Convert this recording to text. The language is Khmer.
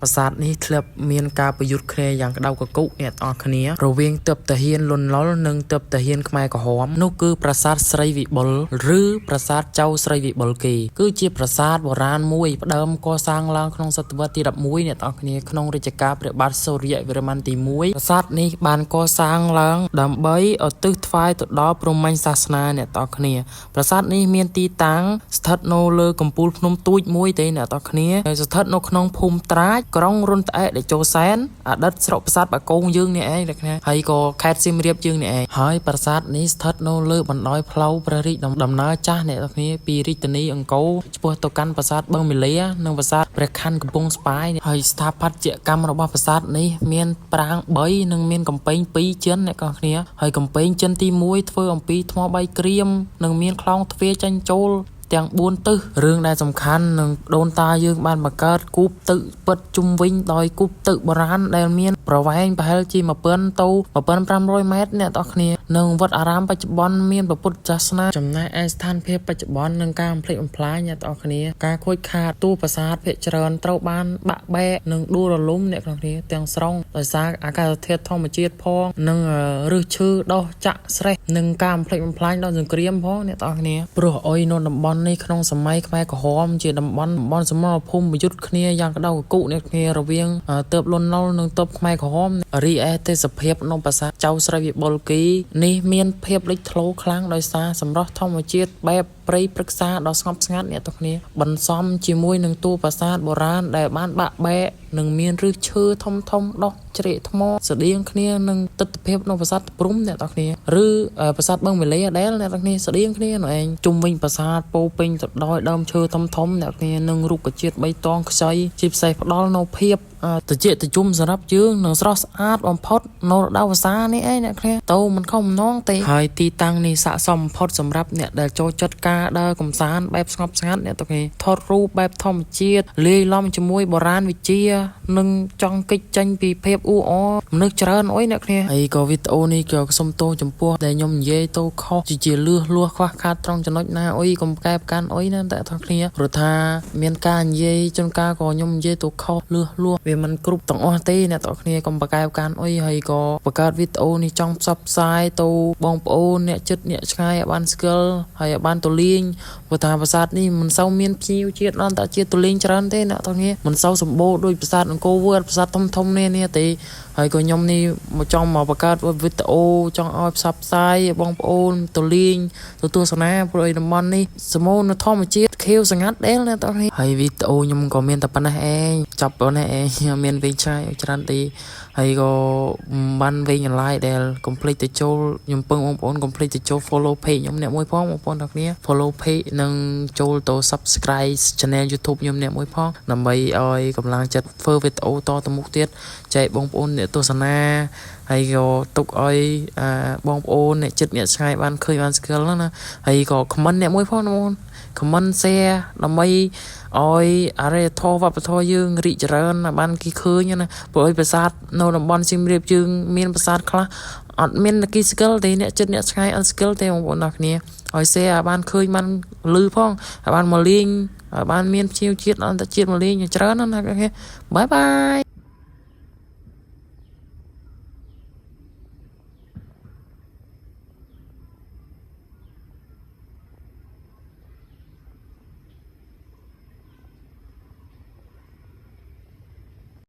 ប្រាសាទនេះធ្លាប់មានការប្រយុទ្ធគ្នាយ៉ាងក្តៅកគុកអ្នកទាំងអស់គ្នារវាងទ័ពទាហានលន់ នល់និងទ័ពទាហានខ្មែរក្រហមនោះគឺប្រាសាទស្រីវិបុលឬប្រាសាទចៅស្រីវិបុលគេគឺជាប្រាសាទបុរាណមួយផ្ដើមកសាងឡើងក្នុងសតវត្សទី11អ្នកទាំងអស់គ្នាក្នុងរជ្ជកាលព្រះបាទសូរ្យវរ្ម័នទី1ប្រាសាទនេះបានកសាងឡើងដើម្បីឧទ្ទិសថ្វាយទៅដល់ព្រហ្មញ្ញសាសនាអ្នកទាំងអស់គ្នាប្រាសាទនេះមានទីតាំងស្ថិតនៅលើកំពូលភ្នំទូចមួយទេអ្នកទាំងអស់គ្នាហើយស្ថិតនៅក្នុងភូមិត្រាចក្រុងរុនត្អែកតេជោសែនអតីតស្រុកប្រាសាទបាគងយើងនេះឯងអ្នកគ្នាហើយក៏ខេត្តសៀមរាបយើងនេះឯងហើយប្រាសាទនេះស្ថិតនៅលើបណ្ដោយផ្លូវព្រះរាជដំណើរចាស់អ្នកទាំងគ្នាពីរាជធានីអង្គរឆ្ពោះទៅកាន់ប្រាសាទបឹងមាលានិងប្រាសាទព្រះខ័នកំពង់ស្វាយហើយស្ថាបត្យកម្មរបស់ប្រាសាទនេះមានប្រាង្គ3និងមានកំពែង2ចិនអ្នកទាំងគ្នាហើយកំពែងចិនទី1ធ្វើអំពីថ្មបាយក្រៀមនិងមានខ្លោងទ្វារចាញ់ចូលទាំង4ទិសរឿងដែលសំខាន់នឹងដូនតាយើងបានបង្កើតគូបទឹកពិតជុំវិញដោយគូបទឹកបុរាណដែលមានប្រវែងប្រហែលជា1000ទៅ1500ម៉ែត្រអ្នកទាំងអស់គ្នានិងវត្តអារាមបច្ចុប្បន្នមានព្រះពុទ្ធសាសនាចំណែកឯស្ថានភាពបច្ចុប្បន្ននិងការបំផ្លិចបំផ្លាញអ្នកទាំងអស់គ្នាការខូចខាតតួប្រាសាទភាគច្រើនត្រូវបានបាក់បែកនិងដួលរលំអ្នកទាំងអស់គ្នាទាំងស្រុងដោយសារអាកាសធាតុធម្មជាតិផងនិងឫសឈើដុះចាក់ស្រេះនិងការបំផ្លិចបំផ្លាញដល់សង្គ្រាមផងអ្នកទាំងអស់គ្នាព្រោះអុយនៅតំបន់នេះក្នុងសម័យខ្មែរក្រហមជាតំបន់តំបន់សមរភូមិប្រយុទ្ធគ្នាយ៉ាងក្តៅកគុកអ្នកគ្នារវាងទើបលន់នល់និងទ័ពខ្មែរក្រហមរីឯទេសភាពនៅប្រាសាទចៅស្រីវិបុលគីនេះមានភាពលេចធ្លោខ្លាំងដោយសារសម្រស់ធម្មជាតិបែបព្រៃព្រឹក្សាដ៏ស្ងប់ស្ងាត់អ្នកទាំងគ្នាបន្សំជាមួយនឹងតួប្រាសាទបុរាណដែលបានបាក់បែកនិងមានឫសឈើធំធំដុះជ្រែកថ្មស្តៀងគ្នានឹងទស្សនភាពនៅប្រាសាទព្រំអ្នកទាំងគ្នាឬប្រាសាទបឹងមាលាដែលអ្នកទាំងគ្នាស្តៀងគ្នានោះឯងជុំវិញប្រាសាទពោពេញទៅដោយដើមឈើធំធំអ្នកគ្នានិងរុក្ខជាតិបៃតងខ្ចីជាពិសេសផ្ដល់នូវភាពត្រជាក់ត្រជុំសម្រាប់យើងនិងស្រស់ស្អាតបំផុតនៅរដូវវស្សានេះឯងអ្នកគ្នាទៅមិនខុសម្នងទេហើយទីតាំងនេះស័ក្តិសមបំផុតសម្រាប់អ្នកដែលចូលចិត្តការដើរកម្សាន្តបែបស្ងប់ស្ងាត់អ្នកទាំងគ្នាថតរូបបែបធម្មជាតិលាយឡំជាមួយបុរាណវិទ្យានិងចង់គេចចេញពីភាពអ៊ូអរមនុស្សច្រើនអុយអ្នកគ្នាហើយក៏វីដេអូនេះក៏សុំទោសចំពោះដែលខ្ញុំនិយាយទៅខុសជាជាលឺលួសខ្វះខាតត្រង់ចំណុចណាអុយកុំកែប្រកាន់អុយណាតែទាំងគ្នាព្រោះថាមានការនិយាយជួនកាលក៏ខ្ញុំនិយាយទៅខុសលឺលួសវាមិនគ្រប់ទាំងអស់ទេអ្នកទាំងគ្នាកុំប្រកែប្រកាន់អុយហើយក៏បង្កើតវីដេអូនេះចង់ផ្សព្វផ្សាយទៅបងប្អូនអ្នកចិត្តអ្នកឆ្ងាយឲ្យបានស្គាល់ហើយឲ្យបានទៅលេងព្រោះថាប្រាសាទនេះមិនសូវមានភ្ញៀវជាតិអន្តរជាតិទៅលេងច្រើនទេអ្នកទាំងគ្នាមិនសូវសម្បូរដោយប្រាសាទអង្គរវត្តប្រាសាទធំធំនេះនេះទេហើយក៏ខ្ញុំនេះមកចង់មកបង្កើតវីដេអូចង់ឲ្យផ្សព្វផ្សាយឲ្យបងប្អូនទៅលេងទៅទស្សនាព្រោះឯតំបន់នេះសមូលនៅធម្មជាតិខៀវស្ងាត់ដែលអ្នកទាំងគ្នាហើយវីដេអូខ្ញុំក៏មានតែប៉ុណ្ណេះឯងចប់ប៉ុណ្ណេះឯងមានវិញឆាយច្រើនទេហើយក៏បានវិញអនឡាញដែលកុំភ្លេចទៅចូលខ្ញុំពឹងបងប្អូនកុំភ្លេចទៅចូល follow page ខ្ញុំអ្នកមួយផងបងប្អូនទាំងគ្នា follow page និងចូលទៅ subscribe channel YouTube ខ្ញុំអ្នកមួយផងដើម្បីឲ្យកម្លាំងចិត្តធ្វើវីដេអូតទៅមុខទៀតចែកបងប្អូនអ្នកទស្សនាហើយក៏ទុកឲ្យបងប្អូនអ្នកចិត្តអ្នកឆ្ងាយបានឃើញបានស្គាល់ណាហើយក៏ comment អ្នកមួយផងបងប្អូន comment share ដើម្បីឲ្យអរិយធម៌វប្បធម៌យើងរីកចម្រើនបានគេឃើញណាព្រោះឲ្យប្រាសាទនៅតំបន់សៀមរាបយើងមានប្រាសាទខ្លះអត់មានគេស្គាល់ទេអ្នកចិត្តអ្នកឆ្ងាយអត់ស្គាល់ទេបងប្អូនអរគ្នាឲ្យ share ឲ្យបានឃើញបានឮផងឲ្យបានមកលេងឲ្យបានមានភ្ញៀវជាតិអន្តរជាតិមកលេងច្រើនណាស់ណា bye bye.